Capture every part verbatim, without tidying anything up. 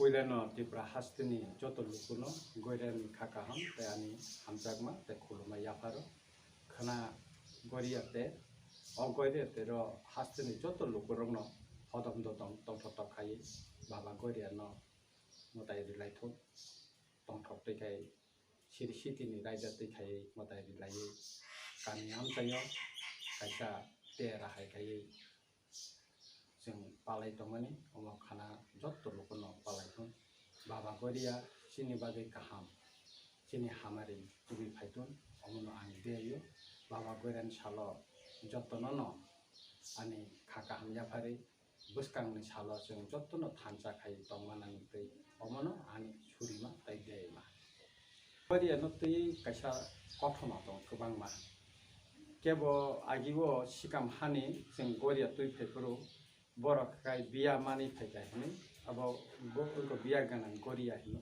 Puilano Tripura hasteni joto lukuno Goirani kha kaham tei ani hamjakma tei khulumma yapharo. Khwna Goria te, o Goria te ro hasteni joto lukurokno hodom dodom tongthok tok khai Baba Goria no mwtai rilai thung. Tongthok twi khai siri sitini raida twi khai mwtai rilai kami amchaio kaisa tera hai khai chwng palai tongmani, omo khana jotto lukuno palai thung. Baba Goria chini bagwi kaham, chini hamari tubui phai thung, omono ang deyo. Baba Goria ni salo jotto no no ani kha kaham yaphari bwskangni salo chwng jotto no thansa khai tongmani tei omono ani surima tei deima. Goria no twi kaisa kothoma tong kwbangma. Kebo agio sikam hani chwng Goria twi phaiphuru borok khai biya mani phaikha hinwi abo go-, go biya ganang Goria hino.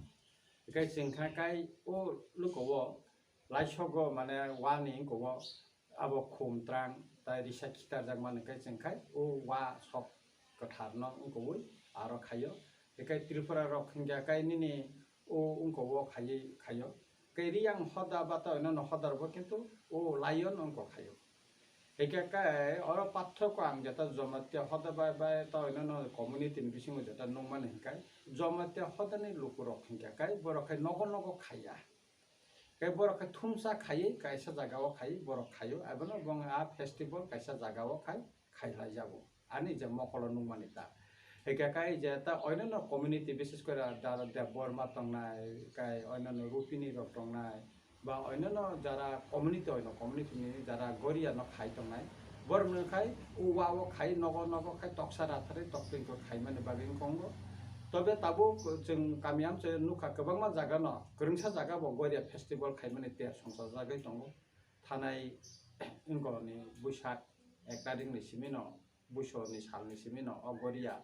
Hikai chwng kha kai o luko o laisogo mane wani wngko o abo khum trang tai risa khitarjak mani kai chwng khai o wa sok kwthar no wngko wi aro khaio. Hikai Tripura rok hinkha kai nini o wngko o khaiwi khaio. Kai Riyang hoda ba ta oinano hoda rokbo kintu o lion wngko khaio. Hikhe kai oro pathoko ang jeta Jamatia hoda bai bai ta oinano community ni bisingo jeta nukmani hinkai Jamatia hoda ni lukurok hinkhe kai borok khai nogo nogo khaiya. Kai borok khai thumsa khaiwi kaisa jaga o khai borok khaio. Abono bong a festival kaisa jaga o khai khailaijago. Ani je mokolo nukmani ta. Hikhe kai je ta oinano community, bises kore dara Debbarma tongnai, kai oinano Rupini rok tongnai, ba oinano jara community oino community ni jara Goria no khai tongnai. Borok no khai o wa o khai nogo nogo khai toksa ratharwi toktwi khai mani bagwi wngkongo. Tobe tabuk chwng kami amchai nukha kwbangma jaga no kwrwngsa jaga bo Goria festival khai mani ter songchajagwi tongo. Thanai wngkoni Buisak ek tarikh ni simi no, buisoni salni simi no o Goria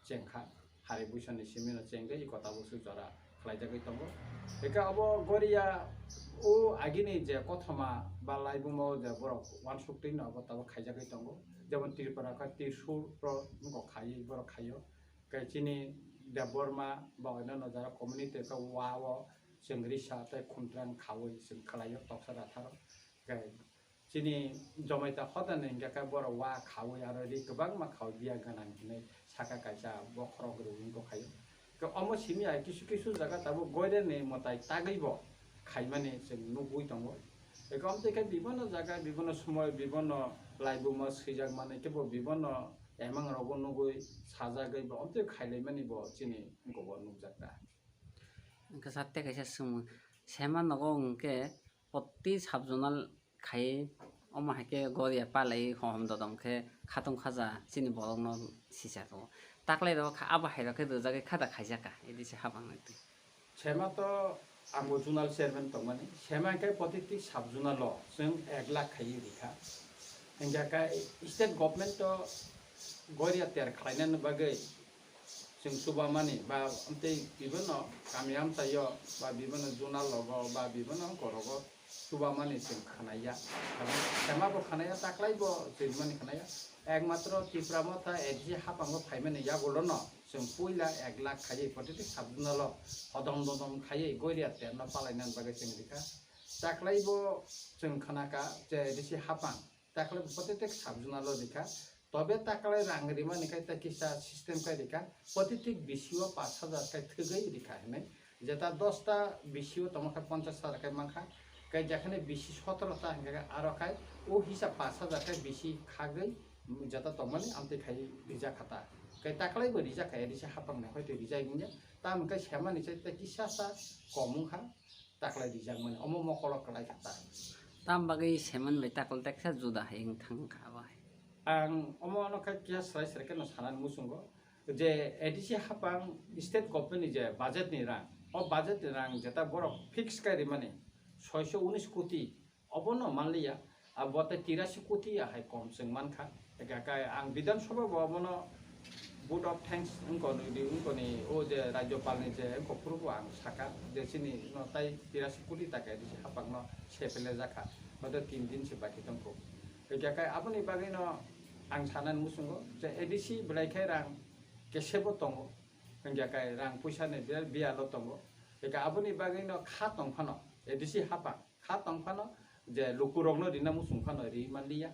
chengkha, hari buisoni simi no chengkhe iko tabuk se jora khlaijagwi tongo. Hikhe abo Goria o agini je kothoma ba laibuma o je borok uansuk twi no abo tabuk khaijagwi tongo, jemon Tripura kha Trishul pro wngkok khaiwi borok khaio. Kai chini Debbarma ba oinano jara community khe wa o chwng risa tei khumtrang khaui chwng khlaio toksa ratharo. Kai chini Jamatia hoda ni hingkha khe borok wa khaui aro ri kwbangma khaui biya ganang hinwi saka kaisa bokhorok rwui wngkha khaio. Khe omo simi hai kisu kisu jaga tabuk Goria ni mwtai tagwi bo khaimani chwng nugui tongo. Eko amtwi khe bibonno jaga, bibonno somoi, bibonno laibuma swijak mani khe bo bibonno emang rogo nugui sajagwi bo amtwi khailaimani bo chini wngkha bo nukjak ta. Hwnkhe sa tei kaisa swngmung, sema nogo hwnkhe poti sub-zonal khai omo hai khe Goria palai hohom dodom khe khatung khaja chini borokno sisa tongo. Taklai rok kha abo hai rok khe rwjagwi khada khaijak kha, A D C habang nai twi. Sema to ang bo zonal chairman tongmani. Sema khe poti twi sub-zonal o chwng ek lakh khaiwi rikha. Hingkha khe state government to Goria ter khlainani bagwi chwng chubamani ba amtwi bibonno kami amchaio ba bibonno zonal logo ba bibonno korogo chubamani chwng khanaiya. Sema bo khanaiya, taklai bo chwrimani khanaiya. Ekmatro Tipra Motha A D C haphango phaimani yagulono chwng puila ek lakh khaiwi poti twi sub-zonal o hodom dodom khaiwi Goria terno palainani bagwi chwng rikha. Taklai bo chwng khanakha je A D C haphang taklai bo poti twi sub-zonal o rikha. Tobe taklai rang rimani khai tei kisa system khai rikha, poti twi bisi o pash hajar khai thwgwi rikha hinwi. Jeta dosta bisi o tongma khai ponchash hajar khai mankha, khai jekhane bisi sotoro ta hinkhe aro khai o hisa pash hajar khai bisi khagwi jeta tongmani amtwi khai rijak kha ta. Khai taklai bo rijak kha, A D C haphang ni hoite rijak wngya, tamo khai semani chai tei kisa sa kom wngkha. Taklai rijakmani omo mokolo kwlai kha ta. Tam bagwi seman bai taklai teksa juda hai wng thang kha bai. Ang omo no kha kiya srai srai khe no sanani muchungo je A D C haphang state government ni je budget ni rang, o budget ni rang jeta borok fix khai rimani soiso unis koti, obo no manliya. Abo tei tirasi koti ya hai kom chwng mankha. Eka kai ang Bidhan Sabha bo abono vote of thanks wngkoni, wngkoni o je Rajyapal ni je wngkok phuru bo ang saka je chini no tai tirasi koti taka A D C haphang no se pele jakha, hoito tin din se baki tongkho. Eka kai aboni bagwi no ang sanani muchungo je A D C belai khai rang kesebo tongo. Hingke kai rang puisa ni biya, biya lo tongo. Hingke aboni bagwi no kha tong phano, A D C hapang kha tong phano je lukurok no rina muchung phano ri manliya.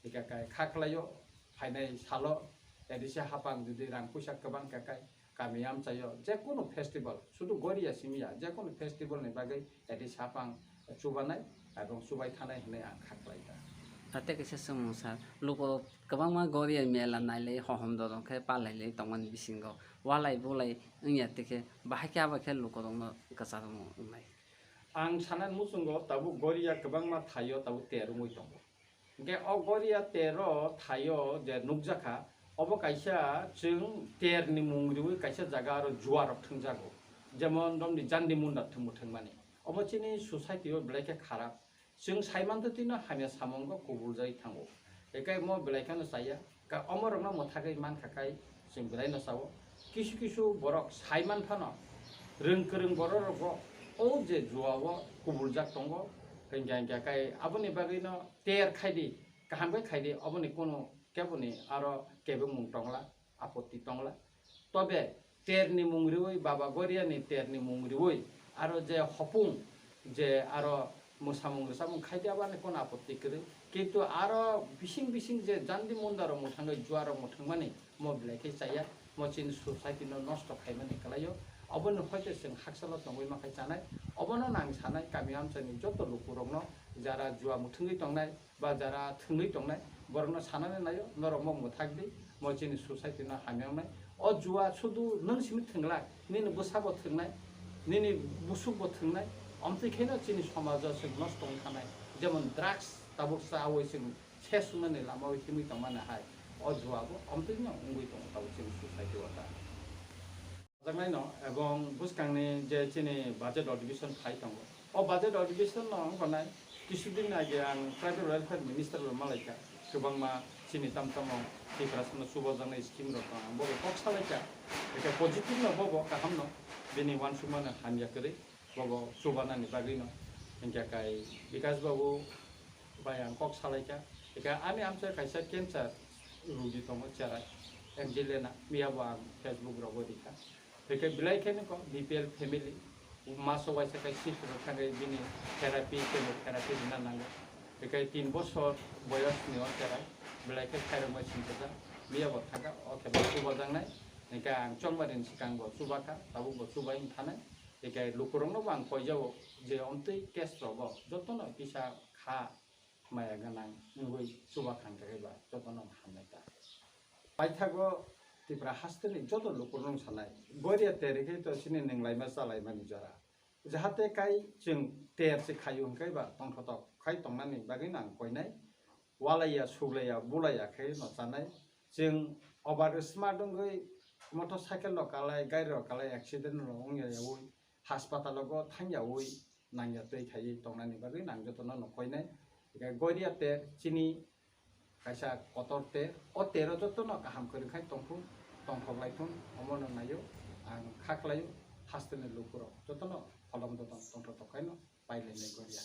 Hingke kai kha khlaio phainai salo A D C hapang jodi rang puisa kwbang khe kai kami amchaio je kunu festival, sudu Goria simi ya, je kunu festival ni bagwi A D C hapang chubanai ebong chubai thanai hinwi ang kha khlai ta. Ate kaisa swngmung sir, lukurok kwbangma Goria mela nailai, hohom dodon khe palailai tongmani bisingo walai bulai wngya tikhe bahai khe abo khe lukurokno kwcharo wngnai. Ang sanani muchungo tabuk Goria kwbangma thaio tabuk ter wngwi tongo. Hingke o Goria tero thaio je nukjakha, obo kaisa chwng terni mung riwi kaisa jaga aro juarok thwngjago, jemon romni jandi munda thwngbo thwngmani. Obo chini society o belai khe kharap. Chwng sai mantwi twino hamya samungo kubuljai thango. Ekai mo belai kheno chaya. Ka omorokno mwthagwi mankha kai chwng belai no sao. Kisu kisu borok sai man phano rwng kwrwng borok rokbo o je jua o kubuljak tongo. Hingkha hingkha kai aboni bagwi no ter khai di, kaham khe khai di, oboni kunu keboni aro kebengmung tongla, apotti tongla. Tobe terni mung riwi, Baba Goriani terni mung riwi, aro je hopung, je aro mwsamung rwsamung khai di, abani kono apotti kwrwi. Kintu aro bising bising je jandi munda rok mwthangwi, jua rok mwthangmani mo belai khe chaya, mo chini society no nosto khaimani kwlaio. Oboni hoite chwng hakchalo tongwi ma khai chanai. Obono nang sanai kami amchaini joto lukurokno, jara jua mwthangwi tongnai, ba jara thwngwi tongnai, borokno sanani naio, norok mo mwthak di, mo chini society no hamya wngnai. O jua sudu nwng simi thwngla, nini bwsa bo thwngnai, nini busuk bo thwngnai, omtwi kheno chini somajo chwng nosto wng thanai, jemon drugs tabuk chawi chwng ses wngnani lama o himwi tongmani hai, o jua bo omtwi no wngwi tongo tabuk chini society o ta. Chajaknaino ebong bwskangni je chini budget addition phai tongo. O budget addition no wngkha nai, kisudin age ang tribal welfare minister bai malaikha, kwbangma chini tamtamo Tiprasano chubajaknai scheme rok tong, ang bobo kok salaikha. Hingke positive no bobo kaham no, bini uansukmano hamya kwrwi, bobo chubanani bagwi no. Hingke kai Bikash babu bai ang kok salaikha. Hingke ani amchai kaisa cancer rugi tongo cherai, Angelina, miyabo ang Facebook rogo rikha. Hingke belai khe nokho B P L family, maso waisa khe sister rok thangwi bini therapy, chemotherapy rina nango. Hingke tin bosor boyos ni o cherai, belai khe khairokma singkajak, miyabo thangkha, o khe bo chubajaknai. Hingke ang chongmari ni swkang bo chubakha, tabuk bo chubai wng thanai. Hingke lukurokno bo ang koijao je omtwi case rogo jotono kisa kha maya gwnang wngwi chuba khang khe ba jotono hamnai ta. Paithago Tipra hasteni joto lukurok sanai, Goria ter khe to chini nenglaima chalaimani jora. Jahate kai chwng ter se khaio hwnkhe ba tongthotok khai tongnani bagwi no ang koinai. Walaiya, suglaiya, bulaiya khe no chanai. Chwng over smart wngwi motorcycle rok kalai, gari rok kalai accident rok wngya yaui. Haspatalo go thangyaui nangya twi khaiwi tongnani bagwi nang jotono no koinai. Hingke Goria ter chini kaisa kotor ter, o tero jotono kaham kwrwngkhai tongthun, tongthok laithun, omono naio ang kha khlaio, hasteni lukurok jotono pholom dotong tongthok tongkhaino pailainai Goria.